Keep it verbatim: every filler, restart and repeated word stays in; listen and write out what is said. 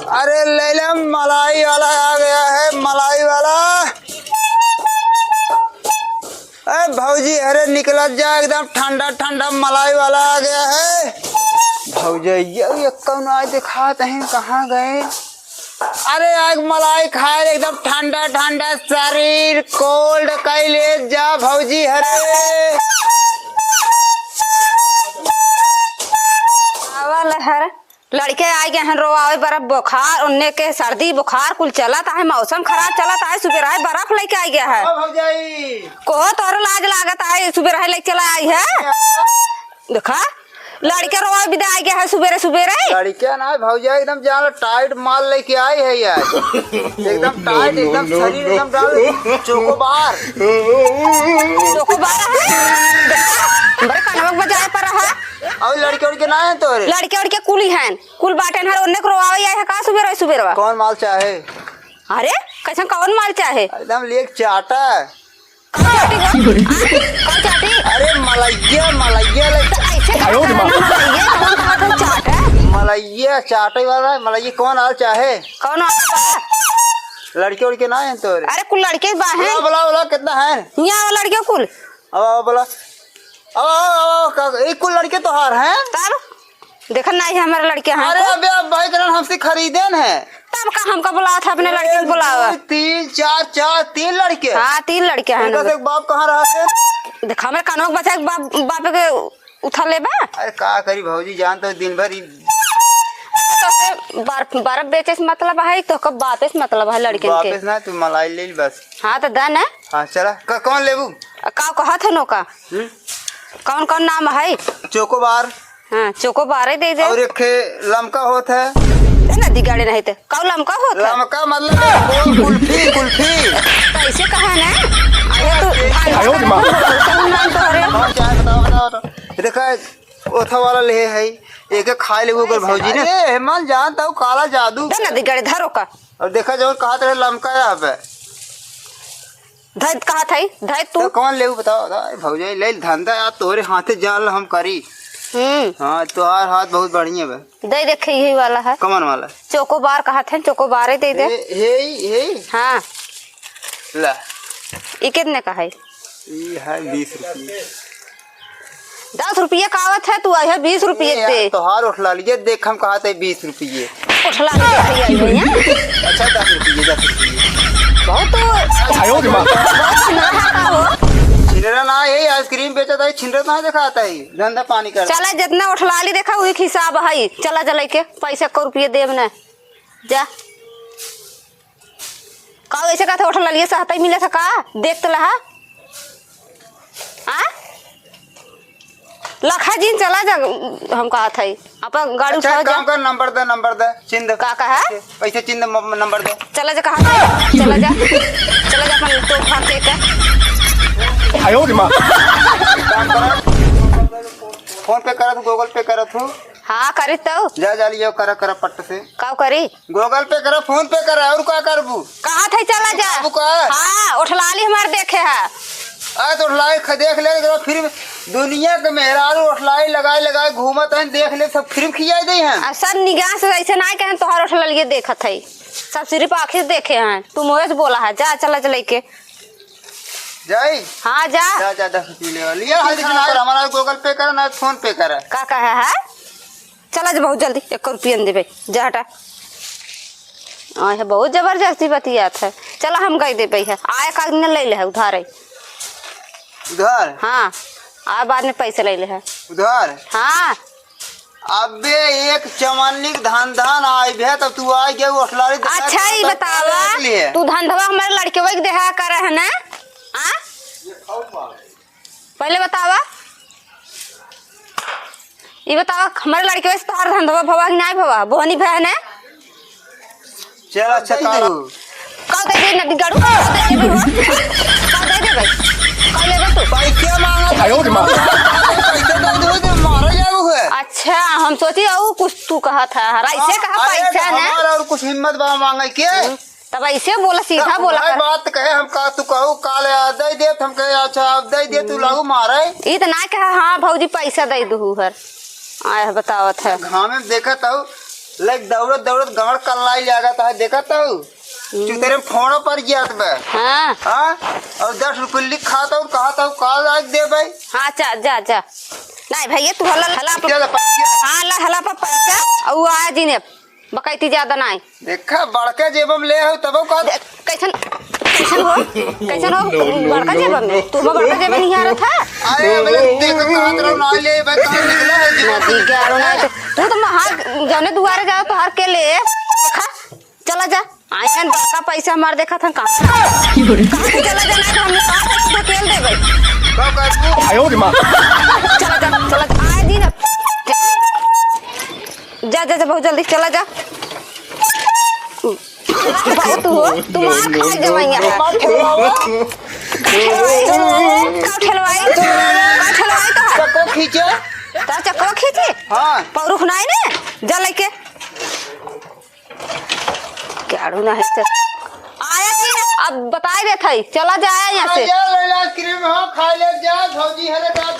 अरे लैला, मलाई वाला आ गया है, मलाई वाला। ए भौजी, अरे निकलत जा, एकदम ठंडा ठंडा मलाई वाला आ गया है। भौजी, ये, ये कौन आज दिखात हैं, कहाँ गए? अरे आज मलाई खाए, एकदम ठंडा ठंडा, शरीर cold कैले जा भौजी। अरे आवल हर लड़के आ गए हैं रोआवे, बर्फ बुखार, उन्ने के सर्दी बुखार कुल चलत आहे, मौसम खराब चलत आहे, सुबेरहे बर्फ लेके आ गया है। ओ भौजाई। कोहो तोहरो लाज लागत आहे, सुबेरहे लेके चला आई है। देखा, लड़के रोआवे बिदा आ गया है सुबेरे सुबेरे। लड़के ना भौजाई, एकदम जान tight माल लेके आई है यार। एकदम tight, एकदम शरीर एकदम डाल चोकोबार। चोकोबार है? देखा, बड़े कनवा के बजाए पर रहा। और लड़के उड़के ना है तोरे? लड़के उड़के कुली हैं। कुल बाटेन हर ओन्ने के रोआवे आए है का सुबेरवा सुबेरवा? कौन माल चाहे? अरे, कैसन कौन माल चाहे? एकदम लेके चाटा। कौन चाटी हो? आ? कौन चाटी? अरे, मलैया, मलैया ले। तो ऐसे कहा था ना, मलैया, कौन कहा था चाट है? मलैया चाटे वाला है, मलैया कौन आल चाहे? कौन आल बा? लड़के उड़के ना हैं तोरे? अरे, कुल लड़के बा हैं। बोला, बोला, बोला, कितना है? यहाँ वो लड़के कुल। अब, अब बोला। अब, अब, अब, अब, का, ई कुल लड़के तोहार हैं? तब? देखन नाही हमारे लड़के हैं अरे कुल। अबे अब भाई जन हमसे खरीदे न है। तब का हमका बुलावा था, अपने लड़के एक, को बुलावा। दो, तीन, चार, चार, तीन लड़के। हाँ, तीन लड़के हैं उनका ना। से एक बाप कहाँ रहा थे? देख, हमारे कानवा के बचा एक बाप, बाप के उठा लेबा। अरे का करी भौजी, जान तो दिन भर ही तो से बार-, बर्फ बेचे से मतलब है, तो का बापे से मतलब है लड़कन के? बापे से ना, तू मलाई ले ली बस। हाँ, तो दा ना। हाँ, चला। क-, कौन लेबू? का कहत है नौका? हम्म? कौन, कौन नाम है? चोकोबार। हाँ, चोकोबार ही दे दे। और एक ठे लमका होत है। ए, नदी गाड़े नहीं ते। कौ लमका होत है? लमका मतलब गोल कुल्फी, कुल्फी। तो ऐसे कहा ना? अरे तू भाई आयो रे माँ। कौन नाम तो रे? हाँ, क्या है? बताओ, बताओ, बताओ। देखा, ओथा वाला ले है। एक एक खाए ले ओकर भौजी ने। अरे, हेमंत जान तो काला जादू। दे नदी गाड़े धरो का। और देखा जौन कहत रहे लमका यहाँ पे। धैत कहा था, धैत तू। तो कौन लेबू बताओ, बताओ, ए भौजाई, ले धंधा यार, तोहरे हाथे जान ला हम करी। हम्म। हाँ, तोहार हाथ बहुत बढ़िया बा। दे देखे, यही वाला है। कमन वाला? चोकोबार कहा थे, चोकोबार ही दे दे। हे, हे, हे। हाँ। ला। ई कितने का है? ई है बीस रुपये। दस रुपये का आवत है, तू आया बीस रुपये ए यार, दे। तोहार उठलालिए देख, हम कहा थे बीस रुपये। उठलाली देख, आई भैया। अच्छा, दस रुपये, दस रुपये। बहुत तो आयो रे माँ। बहुत छिनरा का हो। छिनरा ना, यही ice cream बेचत है, छिनरा ना दिखाता है, धंधा पानी करता है। चला, जितना उठलाली देखा, वही हिसाब है। चला, चला के पैसा को रुपये देब ना। जा। का वैसे कहत है, उठलालिए सहतई मिलत है का? देख तो लहा। आ? लखा जिन चला जा, हम कहत है। अपन गाड़ी अच्छा, उठाओ एक काम जा। कर, नंबर दे, नंबर दे, चिंद। का कहा? पैसे चिंद, म-, नंबर दे। चला जा, कहा था? चला जा। चला जा, अपन तो फांके का। आयो रे माँ। काम करा। PhonePe करत हूँ, Google Pay करत हूँ। हाँ, करी तो। जा, जा लियो, करा, करा पट से। का करी? Google Pay करा, PhonePe करा, और का करबू? कहा था चला जा। बाबू का? हाँ, उठलाली हमार देखे है। आ तो उठलाई ख-, देख ले, एक बार फिर दुनिया के मेहरारू उठलाई लगाए लगाए घूमत हैं, देख ले, सब फिल्म खियाई दे हैं। आ सब निगाह से ऐसे ना कहें, तोहर उठलालिए देखत है, सब सिर्फ आँखें से देखे हैं। तू मुँहे से बोला है, जा चला चला के। जाई? हाँ, जा। जा, जा, दस रुपये ले लिया, हमारा Google Pay करा, ना PhonePe करा। का कहे है? चला जा बहुत जल्दी, एक रुपया न देबे, जा हटा। आए है, बहुत जबरदस्ती बतियात है। चला हम गई देबे है, आए का दिन ले ले है उधार है। उधार? हाँ, आ बाद में पैसे ले ले है। उधार? हाँ। अबे एक चवन्नी के धन धन आई भे, तब तू आई गए उठलाली देखा अच्छा, के ई तब बतावा, ले लिए। तू धंधवा हमारे लड़के वही देहा कर है ना? आ? पहले बतावा, ई बतावा, हमारे लड़के वैसे तोहार धंधवा भवा कि नाय भवा? बोहनी भया है ने? चल, अच्छा, का का दे दे नदी गाड़ू, का दे दे भाई? का दे दे भाई? का लेबे तू? पैसे मांगा था। आयो रे माँ। पैसे दे दो, तो मारा जाओ है। अच्छा, हम सोची, "अऊ कुछ तू कहा था, हरा इसे कहा अरे, पैसा ने?" हमारा और कुछ हिम्मत बा मांगे के? हम्म। तब ऐसे बोला, सीधा तब बोला भाई कर। बात कहे, हम का तू कहू, काल आ, दे दे, हम कहे, "अच्छा, अब दे दे, तू लागू मारे।" ई त ना कहे, "हाँ, भौजी, पैसा दे दू हर।" आय, बतावत है। घामे में देखत हऊ, लाइक दौड़त दौड़त गाड़ कल्लाई लागत है, देखत हऊ? हम्म। चुतरे में फोड़ा पर जात बा। हाँ। हाँ? और दस रुपये लिख खात हऊ, कहत हऊ, का लाइक दे भाई? हाँ, जा, जा, जा। नहीं भैया, तू हला, हला पर चल, पक्के। हाँ, ला, हला पर पैसा, और आया जी ने, बकैती ज्यादा नहीं। देखा, बड़का जेबम ले हो, तबो का दे, कैसन, कैसन हो? कैसन हो? बड़का जेबम में? तू बड़का जेबम नहीं आ रहा था? अरे, बोले, देख, कहत रहो, ना ले, भाई, कहाँ निकला है जेबम? नदी के आरो ना, तो तू तो महार जौने दुआरे जाओ, तो हर के ले। खा, चला जा। आयन बड़का पैसा मार देखा था, कहाँ? कहाँ से चला जाना है, तो हमने कहाँ से ढकेल दे भाई? का कहत तू? आयो रे माँ। चला जा, चला जा। आए दिन अब। जा, जा, जा, बहुत जल्दी चला जा। बहुत हो, तुम्हार खाए जवाइया है। का ठेलवाई? का ठेलवाई? का ठेलवाई तो है? चक्को खींचे? तो चक्को खींचे? हाँ। पौरुख नाई ने? जा लेके। केहू ना है से। आया कि ना? अब बताई देत हई, चला जाए यहाँ से। आ जा, ले ला आइसक्रीम, हाँ, खा ले जा, भौजी, हरे का